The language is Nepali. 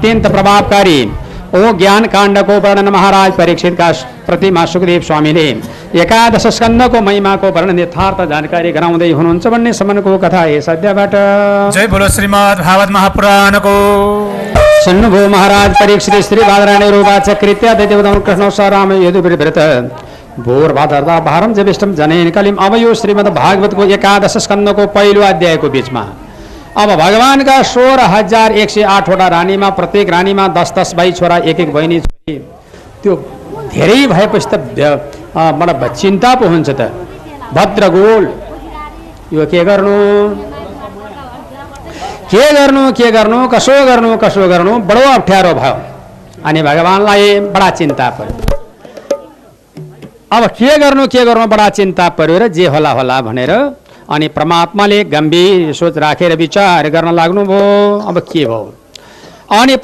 अत्यंत प्रभावकारी ओ ज्ञान कांड को वर्णन महाराज परीक्षित का प्रतिमा सुखदेव स्वामीले एकादश स्कन्धको महिमाको वर्णन यथार्थ जानकारी गराउँदै हुनुहुन्छ भन्ने सम्मको कथा यस अध्यायबाट। जय बोलो श्रीमद् भागवत महापुराणको। सुन्नुभयो महाराज परीक्षित श्री बादरायण रूपाच कृत्या दैत्यवदन कृष्ण राम यदुवीरव्रत भोर भादरदा भारम ज्येष्ठम जनैन कलिम। अब यो श्रीमद् भागवतको एकादश स्कन्धको पहिलो अध्यायको बीचमा अब भगवानका 16,108वटा रानीमा प्रत्येक रानीमा 10-10 भाइ छोरा 1-1 बहिनी छोरी त्यो धेरै भएपछि त बडा चिन्ता पो हुन्छ त। भद्रगोल यो के गर्नु कसो गर्नु बडो अप्ठ्यारो भयो। अनि भगवानलाई बडा चिन्ता पर्यो। अब के गर्नु बडा चिन्ता पर्यो र जे होला होला भनेर अनि परमात्माले गम्भीर सोच राखेर विचार गर्न लाग्नुभयो। अब के भयो अनि